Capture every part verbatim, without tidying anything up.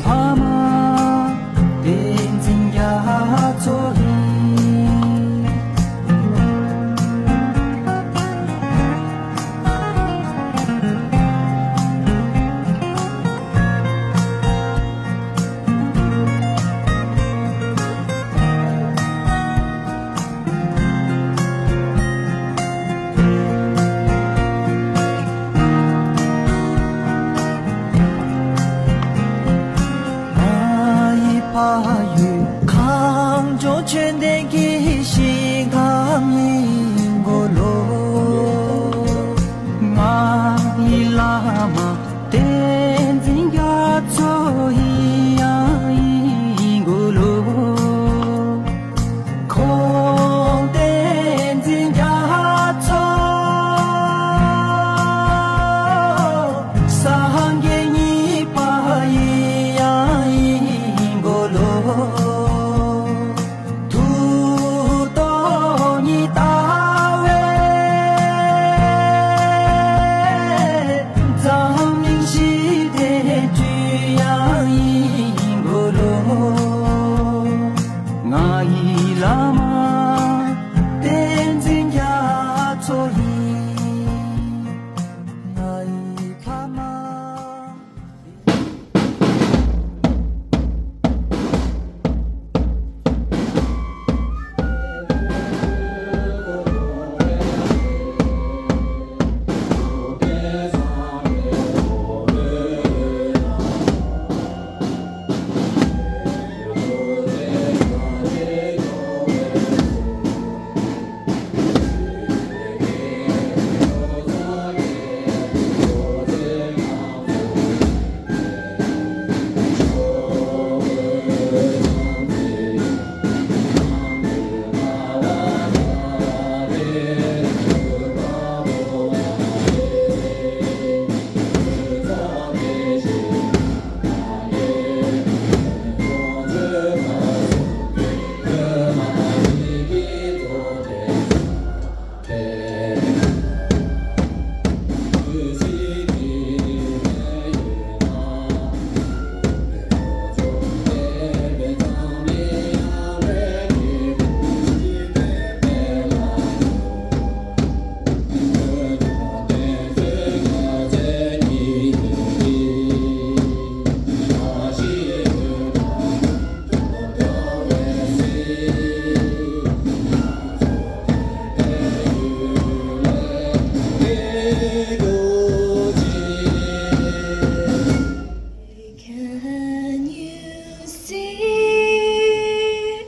ཕ་མ་བསྟན་འཛིན་རྒྱ་མཚོ་ཡིན། ང་ཡི་ཕ་ཡུལ་གངས་ལྗོངས་ཆོས་ལྡན་གྱི་ཞིང་ཁམས་ཡིན་གོ་ལོ། ང་ཡི་བླ་མ་བསྟན་འཛིན་རྒྱ་མཚོ་ཡིན་ཡང་ཡིན་གོ་ལོ། ཁོང་བསྟན་འཛིན་རྒྱ་མཚོ་སངས་རྒྱས་གཉིས་པ་ཡིན་ཡང་ཡིན་གོ་ལོ། མཐུ་སྟོབས་ཉི་ཟླ་བའི་འཛམ་གླིང་ཞི་བདེའི་དུས་ཡང་ཡིན་གོ་ལོ། ང་ཡི་བླ་མ་བསྟན་འཛིན་རྒྱ་མཚོ་ཡིན། ང་ཡི་ཕ་མ། Can you see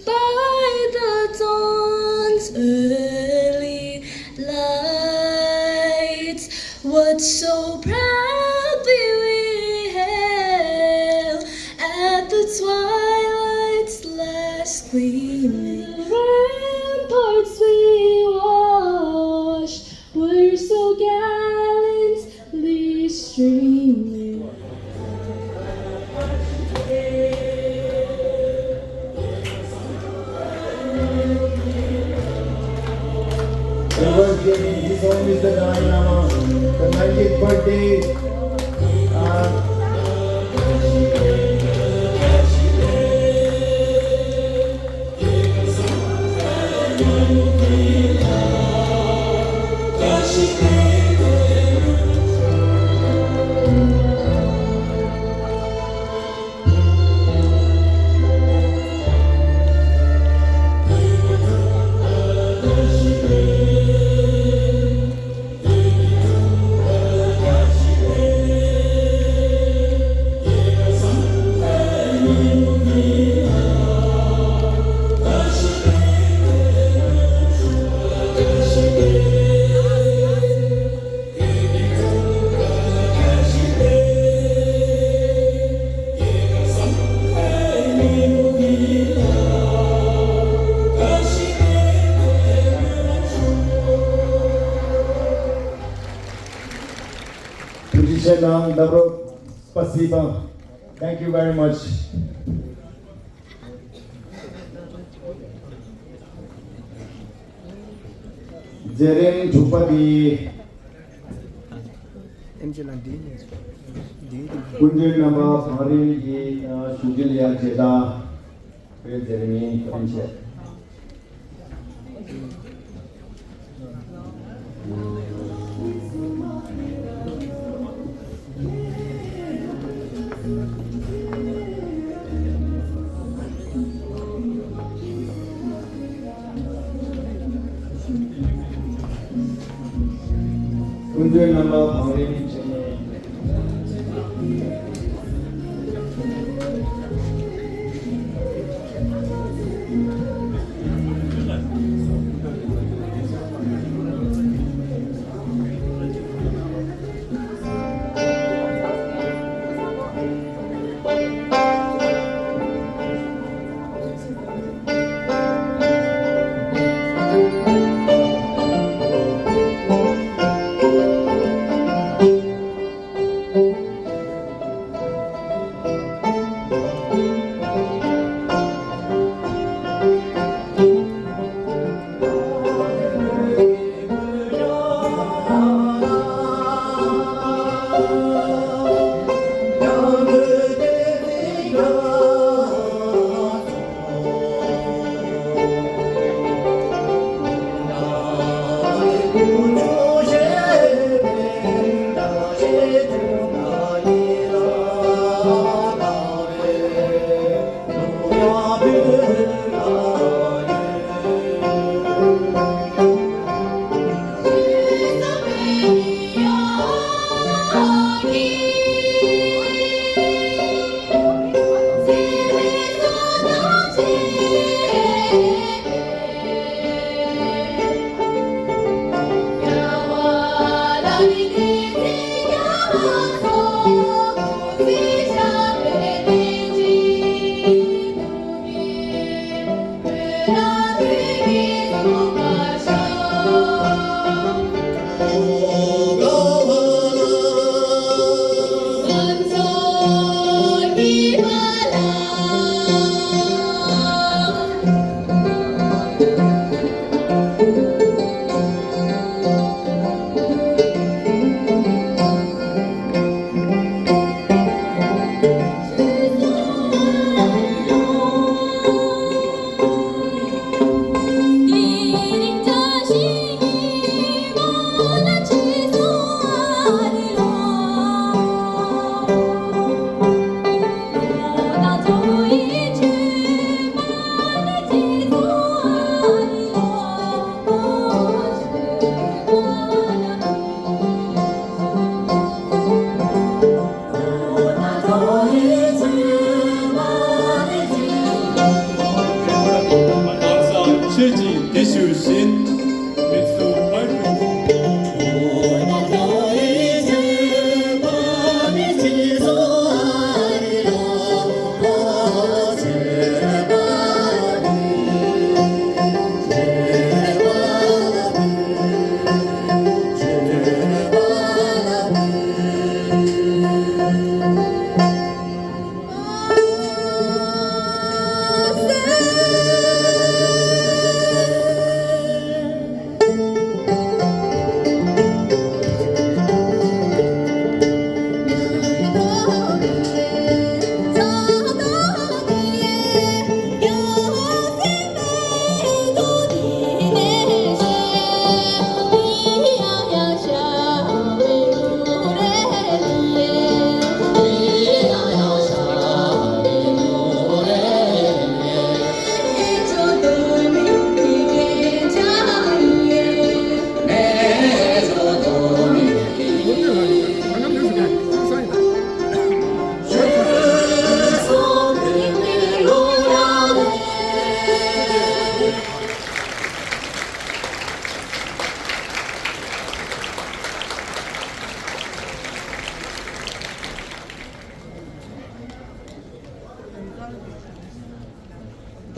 by the dawn's early light what so proudly we hailed at the twilight's last gleaming? The ramparts we watched were so gallantly streaming. This song is the Dalai Lama, the ninetieth birthday. Uh, Thank you very much. མཛད་རིམ་དྲུག་པ་འདི། ཨེམ་ཆི་ལ་འདི་ནས། སྐུ་མགྲོན་རྣམ་པ་བང་རིམ་གྱི་བཞུགས་ཁྲི་ལ་ཡར་མཇལ་དར་འབུལ་མཛད་པ་ཡིན། བཀའ་དྲིན་ཆེ། སྐུ་མགྲོན་རྣམ་པ་བང་རིམ་བྱས་ནས། ཆོས་ཀྱི་དེ་ཞུ་བཞིན།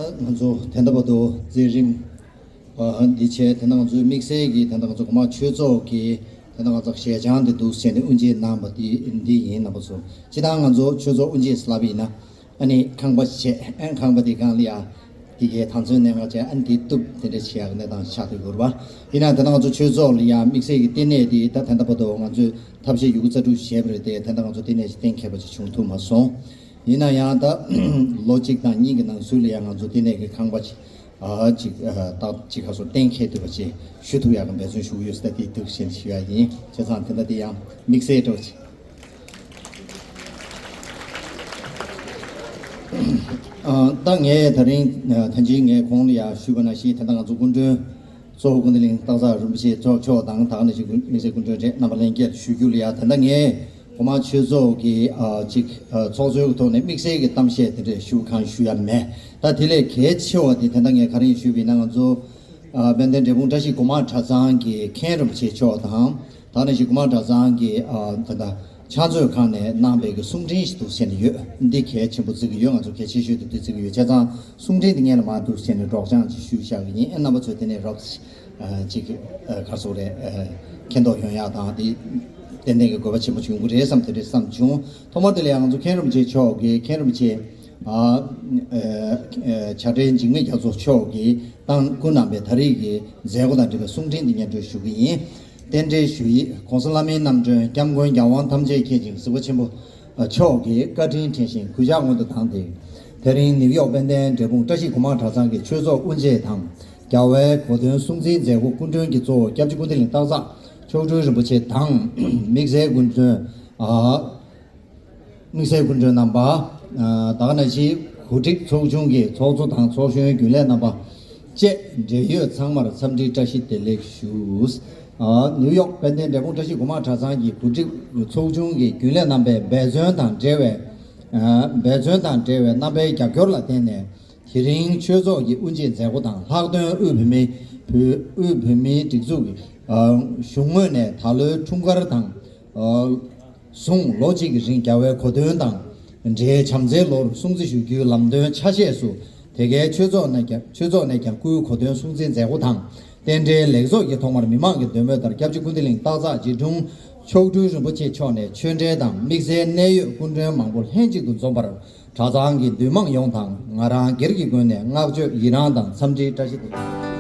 ད་ང་ཚོ་ད་ལྟ་བར་དུ་མཛད་རིམ་འདི་བྱས། དེ་ནང་ང་ཚོའི་དམིགས་བསལ་གྱི་ད་ལྟ་ང་ཚོ་གོང་མ་ཆོས་ཚོགས་ཀྱི་ད་ལྟ་ང་ཚོ་ཞལ་བྱང་འདི་འདུག་ཟེར་ནས་དབུ་འབྱེད་གནང་བ་འདི་འདི་ཡིན། རྣམ་པ་ཚོ་སྤྱིར་བཏང་ང་ཚོ་ཆོས་ཚོགས་དབུ་འབྱེད་ཟེར་ལབ་པ་ཡིན་ན། ཨ་ནི་ཁང་པ་བྱས། ཨ་ནི་ཁང་པ་འདི་སྒང་ལ་ཡ་ དེ་གའི་དང་ཚོའི་གནད་འགག་ཅན་ཨ་ནི་དེ་བཏུབ་དེ་འདྲ་བྱེད་ཡག་གི་གནས་སྟངས་ཆགས་སྡོད་ཡོད་རེད་པ། ཡིན་ན་ད་ལྟ་ང་ཚོ་ཆོས་ཚོགས་ལ་ཡང་དམིགས་བསལ་གྱི་ལྟེ་གནས་དེ་ད་ད་ལྟ་བར་དུ་ང་ཚོས་ཐབས་ཤེས་ཡོད་རྒུ་རྩལ་སྤྲུགས་བྱས་པ་རེད་དེ། ད་ལྟ་ང་ཚོ་ལྟེ་གནས་ཅིག་གཏན་འཁེལ་བ་ཅིག་བྱུང་ཐུབ་མ་སོང་། ཡིན་ན་ཡང་ད་ལོ་གཅིག་དང་གཉིས་ཀྱི་ནང་ཚུད་ལ་ཡང་ང་ཚོ་ལྟེ་གནས་ཀྱི་ཁང་པ་ཅིག་ཨ་ཅིག་ཨ་ད་ཅིག་ག་སོ་གཏན་འཁེལ་ཐུབ་པ་ཅིག་ཞུ་ཐུབ་ཡག་གི་འབད་བརྩོན་ཞུ་གི་ཡོད་ཟེར་དེ་འདུག་ཞེས་ཞུ་ཡ་ཡིན། བྱས་ཙང་དེ་འདྲ་དེ་ཡང་དམིགས་བསལ་འགྲོ་ཅིག་ཨ་ད་ངས་ད་རིང་ཨ་ཐེངས་གཅིག་ངས་གོང་ལ་ཡང་ཞུས་པ་ནང་བཞིན་ད་ལྟ་ང་ཚོ་སྐུ་མགྲོན་གཙོ་བོ་ཀུན་བདེ་གླིང་སྟག་འཚེར་རིན་པོ་ཆེ་མཆོག་མཆོག་དང་ད་ག་ནང་བཞིན་དམིགས་བསལ་སྐུ་མགྲོན་རེད། རྣམ་པ་ལྷན་རྒྱས་ཞུ་རྒྱུ་ལ་ཡང་ད་ལྟ་ངས་གོང་མ་ཆོས་ཚོགས་ཀྱི་ཨ་ཅིག་ཨ་ཚོགས་གཙོའི་ཐོག་ནས་དམིགས་བསལ་གྱི་གཏམ་བཤད་དེ་འདྲ་ཞུ་གང་ཞུ་ཡ་མེད། ད་དེ་ལས་གལ་ཆེ་བ་དེ་ད་ལྟ་ངས་ག་རེ་ཞུས་པ་ཡིན་ན་ང་ཚོ་ཨ་དཔལ་ལྡན་འབྲས་སྤུངས་བཀྲ་ཤིས་སྒོ་མང་གྲྭ་ཚང་གི་མཁན་རིན་པོ་ཆེ་མཆོག་དང་། ད་ནང་བཞིན་སྒོ་མང་གྲྭ་ཚང་གི་ཨ་ད་ལྟ་ཕྱག་མཛོད་ཁང་ནས་གནང་པའི་གི་གསུང་འཕྲིན་ཞིག་འདུག་ཟེར་ནས་ཡོད། འདི་གལ་ཆེན་པོ་བརྩི་གི་ཡོད། ང་ཚོ་གལ་ཆེ་ཤོས་དེ་འདི་བརྩི་གི་ཡོད། བྱས་ཙང་གསུང་འཕྲིན་འདི་སྔོན་ལ་མར་འདུག་ཟེར་ནས་སྒྲོག་སྦྱང་ཅིག་ཞུས་བཞག་གི་ཡིན། ཨེ་རྣམ་པ་ཚོས་དེ་ནས་རོབ་ཅིག་ག་སོགས་རེད་མཁྱེན་རྟོགས་ཡོང་ཡག་དང་དེ་ཏན་ཏན་གྱི་དགོས་པ་ཆེན་པོ་ཅིག་ཡོང་གི་རེད་བསམ་དེ་འདྲ་བསམ་བྱུང་། ཐོག་མར་དེ་ལ་ཡང་ང་ཚོ་མཁན་རིན་པོ་ཆེ་མཆོག་གིས་མཁན་རིན་པོ་ཆེ་ཨ་ཨ་བྱ་བྲལ་འཇིགས་མེད་རྒྱ་མཚོ་མཆོག་གིས་བཏང་བསྐུར་གནང་པའི་ད་རེས་ཀྱི་མཛད་སྒོ་དང་འབྲེལ་བའི་གསུང་འཕྲིན་འདི་སྙན་སྒྲོན་ཞུ་གི་ཡིན། རྟེན་འབྲེལ་ཞུ་ཡིག ༸གོང་ས་ལྷ་མིའི་རྣམ་སྤྲུལ་སྐྱབས་མགོན་རྒྱལ་དབང་ཐམས་ཅད་མཁྱེན་ཅིང་གཟིགས་པ་ཆེན་པོ་མཆོག་གི་བཀའ་དྲིན་དྲན་བཞིན་གུས་ཕྱག་སྔོན་དུ་བཏང་སྟེ། དེ་རིང་ནིའུ་ཡོག་དཔལ་ལྡན་འབྲས་སྤུངས་བཀྲ་ཤིས་སྒོ་མང་གྲྭ་ཚང་གི་ཆོས་ཚོགས་དབུ་འབྱེད་དང་། རྒྱལ་བའི་གོ་སྟོན་སྲུང་བརྩིའི་མཛད་སྒོ་སྐུ་མགྲོན་གྱི་གཙོ་བོ་སྐྱབས་རྗེ་ཀུན་བདེ་གླིང་སྟག་འཚེར་མཆོག་སྤྲུལ་རིན་པོ་ཆེ་དང་། དམིགས་བསལ་སྐུ་མགྲོན་ཨ། དམིགས་བསལ་སྐུ་མགྲོན་རྣམ་པ། ད་ག་ནང་བཞིན་གོ་སྒྲིག་ཚོགས་ཆུང་གི་ཚོགས་གཙོ་དང་ཚོགས་གཞོན་རྒྱུན་ལས་རྣམ་པ་བཅས་འབྲེལ་ཡོད་ཚང་མར་འཚམས་འདྲི་བཀྲ་ཤིས་བདེ་ལེགས་ཞུ། ནིའུ་ཡོག་དཔལ་ལྡན་འབྲས་སྤུངས་བཀྲ་ཤིས་སྒོ་མང་གྲྭ་ཚང་གི་གོ་སྒྲིག་ཚོགས་ཆུང་གི་རྒྱུན་ལས་རྣམ་པས་འབད་བརྩོན་དང་འབྲེལ་བའི་འབད་བརྩོན་དང་འབྲེལ་བའི་རྣམ་པའི་རྒྱབ་སྐྱོར་ལ་བརྟེན་ནས། དེ་རིང་ཆོས་ཚོགས་ཀྱི་དབུ་འབྱེད་མཛད་སྒོ་དང་ལྷག་དོན་དབུས་བོད་མིའི་བོད་དབུས་བོད་མིའི་སྒྲིག་འཛུགས་ཀྱི་གཞུང་ངོས་ནས་ད་ལོའི་འཁྲུངས་སྐར་དང་། བཟུང་ལོ་གཅིག་གི་རིང་རྒྱལ་བའི་གོ་སྟོན་དང་འབྲེལ་བྱམས་བརྩེའི་ལོར་སྲུང་བརྩི་ཞུ་རྒྱུའི་ལམ་སྟོན་ཆ་ཤས་སུ། དེ་གའི་ཆོས་ཚོགས་ནས་ཀྱང་ཆོས་ཚོགས་ནས་ཀྱང་སྐུའི་གོ་སྟོན་སྲུང་བརྩིའི་མཛད་སྒོ་དང་། རྟེན་འབྲེལ་ལེགས་ཚོགས་ཀྱི་ཐོག་མར་མི་མང་གི་འདོད་མོས་ལྟར་སྐྱབས་རྗེ་ཀུན་བདེ་གླིང་སྟག་འཚེར་རྗེ་དྲུང་མཆོག་སྤྲུལ་རིན་པོ་ཆེ་མཆོག་ནས་ཆོས་འབྲེལ་དང་དམིགས་བསལ་གནད་ཡོད་སྐུ་མགྲོན་མང་པོ་ལྷན་ཅིག་ཏུ་འཛོམས་པར། གྲྭ་ཚང་གི་འདུས་མང་ཡོངས་དང་ང་རང་སྒེར་གྱི་ངོས་ནས་བསྔགས་བརྗོད་ཡི་རངས་དང་འཚམས་འདྲིའི་བཀྲ་ཤིས་བདེ་ལེགས།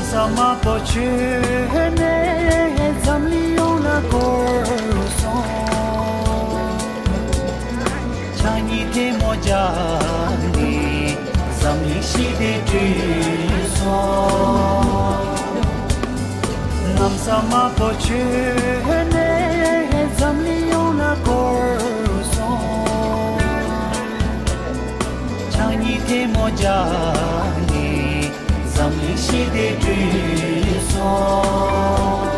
གནམ་ས་དམར་པོ་ཆོད་ནས་འཛམ་གླིང་ཡོངས་ལ་བསྐོར་སོང་། ཕྱག་གཉིས་ཐལ་མོ་སྦྱར་ནས་འཛམ་གླིང་ཞི་བདེ་བསྐྲུན་སོང་། གནམ་ས་དམར་པོ་ཆོད་ནས་འཛམ་གླིང་ཡོངས་ལ་བསྐོར་སོང་། ཕྱག་གཉིས་ཐལ་མོ་སྦྱར་ནས་འཛམ་གླིང་ཞི་བདེ་བསྐྲུན་སོང་།